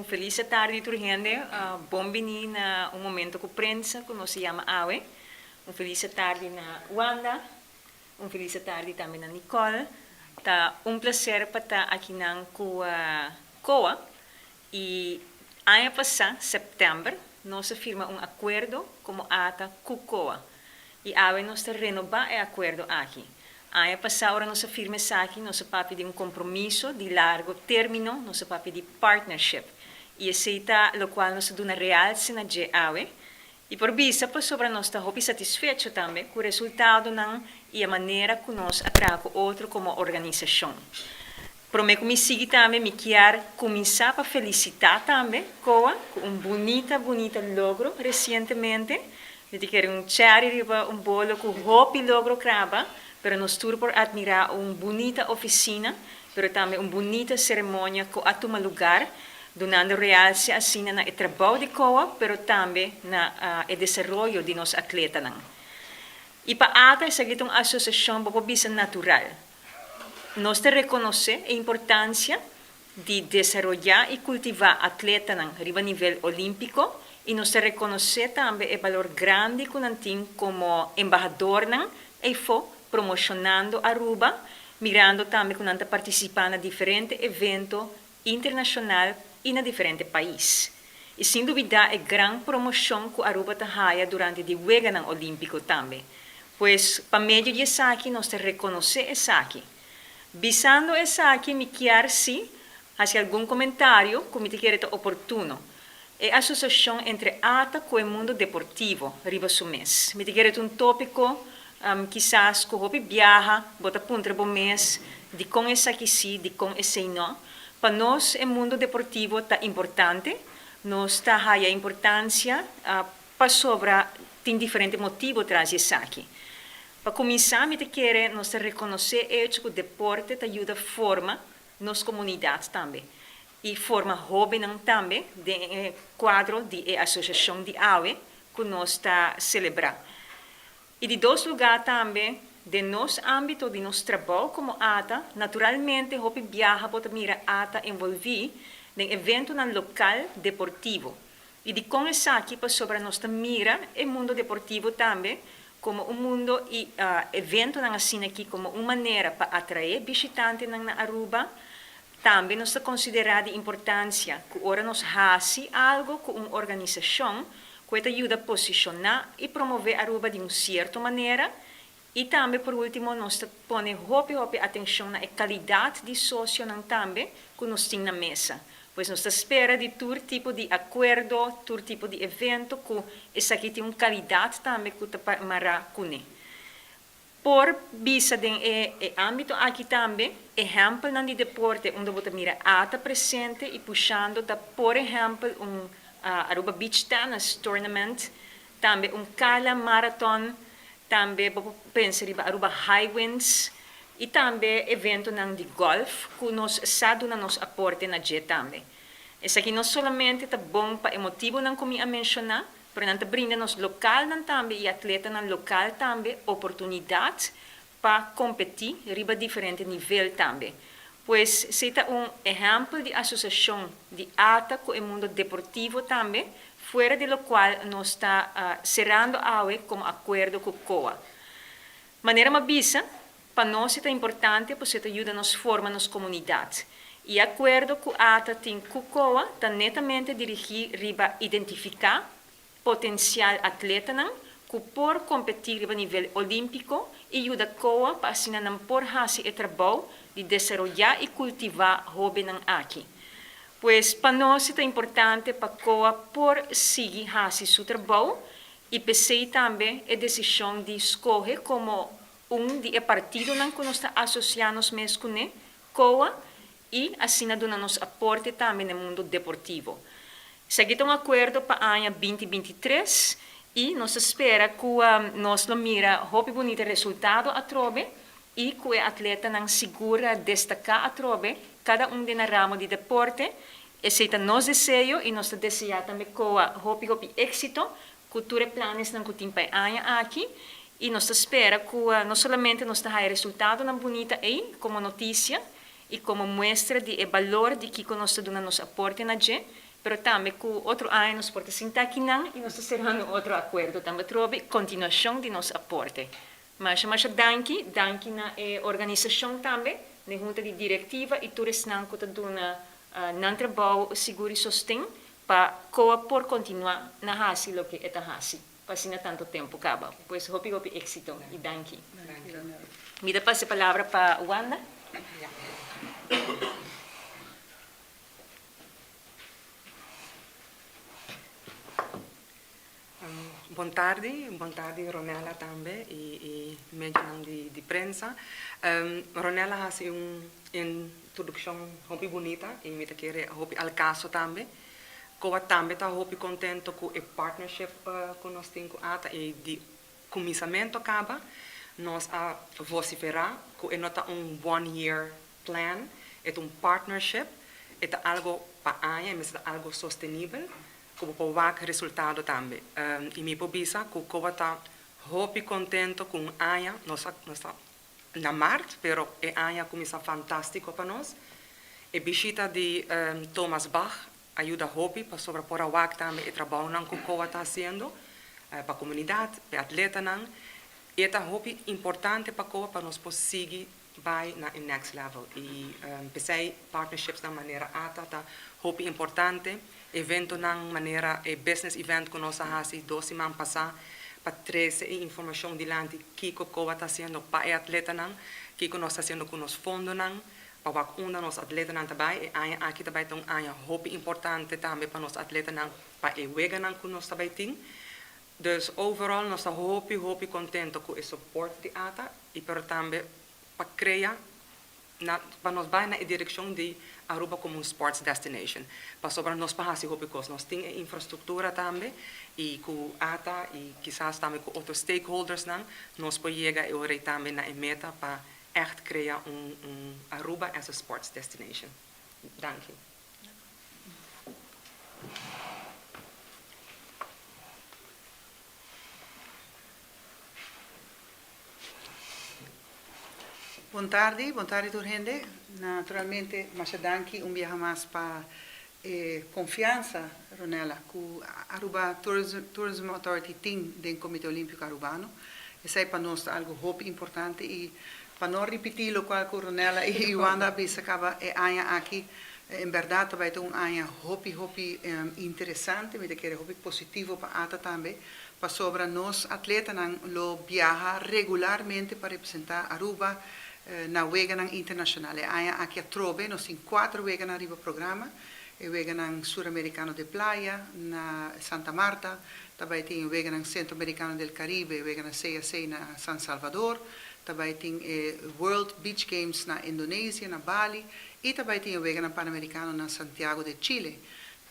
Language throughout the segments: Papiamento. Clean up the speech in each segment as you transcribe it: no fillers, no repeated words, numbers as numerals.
Un felis tardi tur hende. Bon bini na Un Momento cu Prensa, cu nos yama awe. Un felis tardi na Wanda. Un felis tardi tambe na Nicole. Ta un placer pa ta aki nan cu COA. Y aña pasa, september, nos a firma un acuerdo como ATA cu COA. Y awe nos ta renoba e acuerdo aki. Aña pasa, ora nos a firma esaki, nos a papia di un compromiso di largo termino, nos a papia di partnership. Y esey ta locual nos a duna realce na dje awe. Y por bisa pasobra nos ta hopi satisfecho tambe cu resultadonan y e manera cu nos a traha cu otro como organisacion. Prome cu mi sigui tambe, mi kier cuminsa pa felicita tambe COA cu un bunita, bunita logro recientemente. Mi ta kere un cherry riba un bolo cu hopi logro caba, pero nos tur por admira un bunita oficina, pero tambe un bunita ceremonia cu a tuma lugar, dunando realce asina na e trabou di COA, pero tambe na e desaroyo di nos atletanan. Y pa ATA esaki ta un asociacion bo por bisa natural. Nos ta reconoce e importancia di desaroya y cultiva atletanan riba nivel olimpico y nos ta reconoce tambe e balor grandi cu nan tin como embahadornan eyfo promocionando Aruba, mirando tambe cu nan ta participa na diferente evento internacional y na diferente pais. Y sin dubida e gran promocion cu Aruba ta haya durante di Weganan Olimpico tambe. Pues pa medio di esaki nos ta reconoce esaki. Bisando esaki, mi kier si haci algun comentario cu mi ta kere ta oportuno. E asociacion entre ATA cu e mundo deportivo riba su mes. Mi ta kere un topico kisas cu hopi biaha bo ta puntra bo mes di con esaki si, di con esey no. Pa nos e mundo deportivo ta importante, nos ta haya importancia pasobra tin diferente motibo tras di esaki. Pa cuminsa, mi ta kere nos ta reconoce e hecho cu deporte ta yuda forma nos comunidad tambe y forma hobennan tambe den cuadro di e asociacion di awe cu nos ta celebra. Y di dos lugar tambe, den nos ambito di nos trabou como ATA, naturalmente hopi biaha bo ta mira ATA envolvi den eventonan local deportivo. Y di con esaki? Pasobra nos ta mira e mundo deportivo tambe como un mundo y eventonan asina aki como un manera pa atrae bishitantenan na Aruba. Tambe nos ta considera di importancia cu ora nos haci algo cu un organisacion cu ta yuda posiciona y promove Aruba di un cierto manera. Y tambe, por ultimo, nos ta pone hopi, hopi atencion na e calidad di socionan tambe cu nos tin na mesa. Pues nos ta spera di tur tipo di acuerdo, tur tipo di evento cu esaki tin un calidad tambe cu ta mara cune. Por bisa den e ambito aki tambe, ehempelnan di deporte unda bo ta mira ATA presente y pushando ta, por ehempel, un Aruba Beach Tennis Tournament, tambe un Kala Marathon, tambe bo por pensa riba Aruba High Winds y tambe eventonan di golf cu nos sa duna nos aporte na dje tambe. Esaki no solamente ta bon pa e motibonan cu mi a menciona, pero nan ta brinda nos localnan tambe y atletanan local tambe oportunidad pa competi riba diferente nivel tambe. Pues esey ta un ehempel di asociacion di ATA cu e mundo deportivo tambe, fuera di locual nos ta cerando awe como acuerdo cu COA. Manera m'a bisa, pa nos ta importante pasobra e ta yuda nos forma nos comunidad. E acuerdo cu ATA tin cu COA ta netamente dirigi riba identifica potencial atletanan cu por competi riba nivel olimpico y yuda COA pa asina nan por haci e trabou di desaroya y cultiva hobennan aki. Pues pa nos ta importante pa COA por sigui haci su trabou y p'esey tambe e decision di scoge como un di e partidonan cu nos ta asocia nos mes cune, COA, y asina duna nos aporte tambe na mundo deportivo. Esaki ta un acuerdo pa aña 2023 y nos ta spera cu nos lo mira hopi bunita resultado atrobe y cu e atletanan sigur destaca atrobe, cada un den ramo di deporte. Esey ta nos deseo y nos ta desea tambe COA hopi, hopi exito cu tur e plannan cu tin pa e aña aki y nos ta spera cu no solamente nos ta haya resultadonan bunita ey como noticia y como muestra di e balor di kico nos ta duna nos aporte na dje. Pero tambe ku otro aña nos por ta sinta akinan i nos ta serando un otro akuerdo tambe atrobe, kontinuashon di nos aporte. Masha masha danki, danki na e organisashon tambe, na e hunta di direktiva i tur esnan ku ta duna nan trabou sigur i sosten pa koa por kontinuá na hasi loke e ta hasi pa asina tantu tempu kaba. Pues hopi hopi éksito i danki. Mi ta pasa e palabra pa Wanda. Bon tardi, bon tardi Ronella tambe y e medionan di prensa. Ronella a haci un introduccion hopi bunita y mi ta kere hopi al caso tambe. Coa tambe ta hopi contento cu e partnership cu nos tin cu ata y di cuminsamento caba nos a vocifera cu e no ta un one year plan, e ta un partnership, e ta algo pa aña y mester ta algo sostenibel cu bo por wak resultado tambe. Y mi por bisa cu Coba ta hopi contento cu un aña, nos a nos ta na maart, pero e aña a cuminsa fantastico pa nos. E bishita di Thomas Bach a yuda hopi pasobra por a wak tambe e trabounan cu Coba ta haciendo pa comunidad, pa e atletanan. Y e ta hopi importante pa Coba pa nos por sigui bai na e next level y p'esei partnershipsnan manera ata ta hopi importante. Eventonan manera e business event ku nos a hasi dos siman pasá pa trese e informashon dilanti kiko COA ta hasiendo pa e atletanan, kiko nos ta hasiendo ku nos fondonan pa wak unda nos atletanan ta bai. E aña aki ta bai ta un aña hopi importante tambe pa nos atletanan pa e weganan ku nos ta bai tin. Dus overall nos ta hopi hopi contento cu e support di ata y pero tambe pa crea na pa nos bay na e direccion di Aruba como un sports destination. Pasobra nos por haci hopi cos, nos tin e infrastructura tambe y cu ata y kisas tambe cu otro stakeholdersnan nos por yega e ora ey tambe na e meta pa echt crea un un Aruba as a sports destination. Danki. Bon tardi, bon tardi tur hende. Naturalmente masha danki un biaha mas pa e confiansa, Ronella, cu Aruba Tourism Authority tin den Comite Olimpico Arubano. Esey pa nos ta algo hopi importante y pa no ripiti locual cu Ronella y Wanda a bisa caba e aña aki, En berdad ta bay ta un aña hopi hopi interesante, mi ta kere hopi positivo pa ata tambe, pasobra nos atletanan lo biaha regularmente pa representa Aruba na weganan internacional. E aña aki atrobe nos tin cuater weganan riba programa, e weganan Suramericano de Playa na Santa Marta, ta bay tin e weganan Centroamericano del Caribe, e weganan CAC na San Salvador, ta bay tin e World Beach Games na Indonesia, na Bali, I ta bai tin e Weganan Panamericano na Santiago de Chile.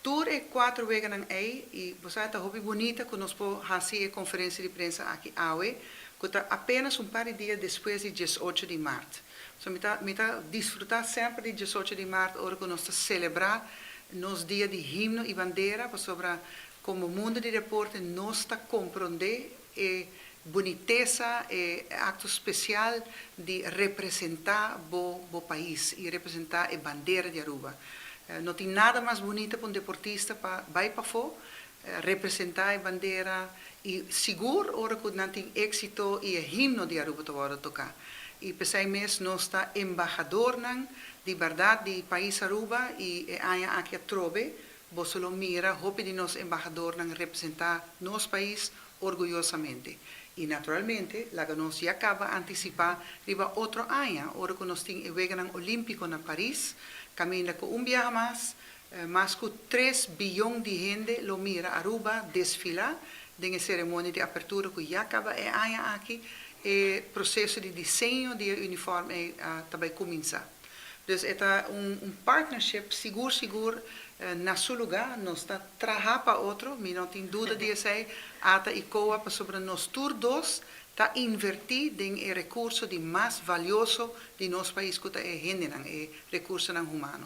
Tur e cuater weganan ei, i bo sa e ta hopi bunita cu nos por haci e conferencia di prensa aki awe, cu ta apenas un par di dia despues di diesocho di maart. So mi ta mi ta disfruta semper di diesocho di maart ora cu nos ta celebra nos dia di himno i bandera, pasobra como mundo di deporte nos ta compronde E bunitesa, e acto special di representa bo bo pais y representa e bandera di Aruba. No tin nada mas bunita pa un deportista pa bay pafo, representa e bandera y sigur ora cu nan tin exito y e himno di Aruba ta wordo toca. Y p'esey mes nos ta embahadornan di berdad di pais Aruba y e aña aki atrobe Boso lo mira hopi di nos embahadornan representá nos pais orguyosamente. I naturalmente, laga nos ya kaba antisipá riba otro aña, ora ku nos tin e Weganan Olímpiko na Paris, kaminda ku un biaha mas, mas ku tres biyon di hende lo mira Aruba desfilá den e seremonia di apertura ku ya kaba e aña aki, e proseso di diseño di e unifòrm ei ta bai kuminsá. Dus e ta un partnership sigur sigur na su lugá. Nos ta traha pa otro, mi no tin duda di esei, ata i COA, pasobra nos tur dos ta invertí den e rekurso di mas valioso di nos pais ku ta e hendenan, e rekursonan humano.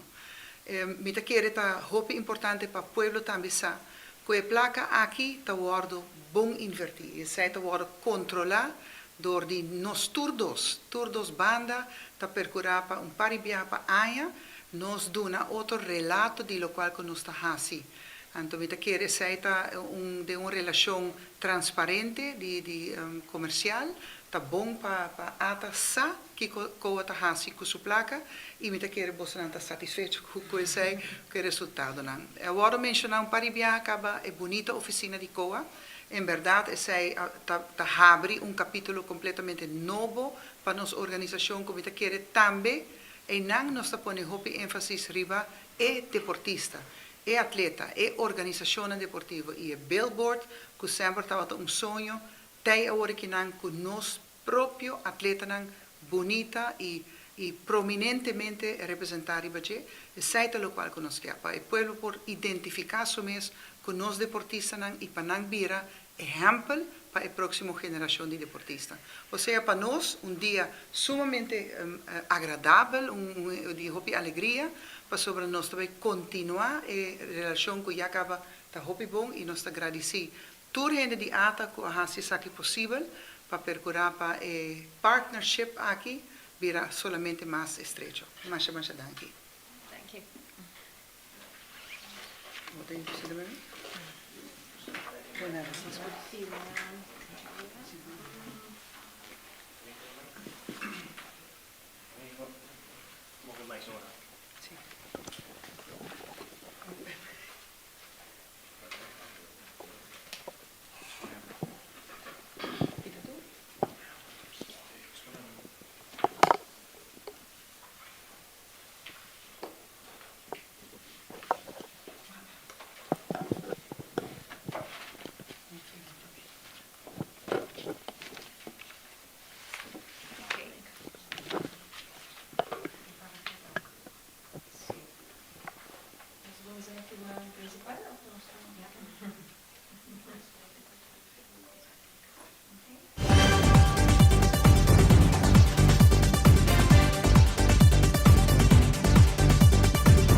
Mi ta kere ta hopi importante pa pueblo tambe sa ku e plaka aki ta wòrdu bon invertí, esei ta wòrdu kontrolá dor di nos tur dos, tur dos banda ta perkurá pa un par di biaha pa aña. Nos duna otro relato di locual cu nos ta haci. Anto mi ta kere esey ta un den un relacion transparente di di comercial ta bon pa pa ata sa kico COA ta haci cu su placa y mi ta kere bosonan ta satisfecho cu cu esey cu e resultadonan. A wordo menciona un par di biaha caba e bunita oficina di COA. En berdad esey ta ta habri un capitulo completamente nobo pa nos organisacion cu mi ta kere tambe Einan nos ta pone hopi énfasis riba e deportista, e atleta, e organisashonnan deportivo i e billboard ku semper tabata un soño tei awor akinan ku nos propio atletanan bunita i i prominentemente representá riba dje. Esei ta lokual ku nos ke, pa e pueblo por identifiká su mes ku nos deportistanan i pa nan bira Ehèmpel pa e próksimo generashon di deportista. Osea pa nos un dia sumamente agradabel, un di hopi alegria, pasobra nos ta bai kontinuá e relashon ku ya kaba ta hopi bon i nos ta gradisí tur hende di ata ku a hasi esaki posibel pa perkurá pa e partnership aki bira solamente mas estrecho. Masha masha danki. Danki. Bo ta introduci tambe? Bueno, Sí.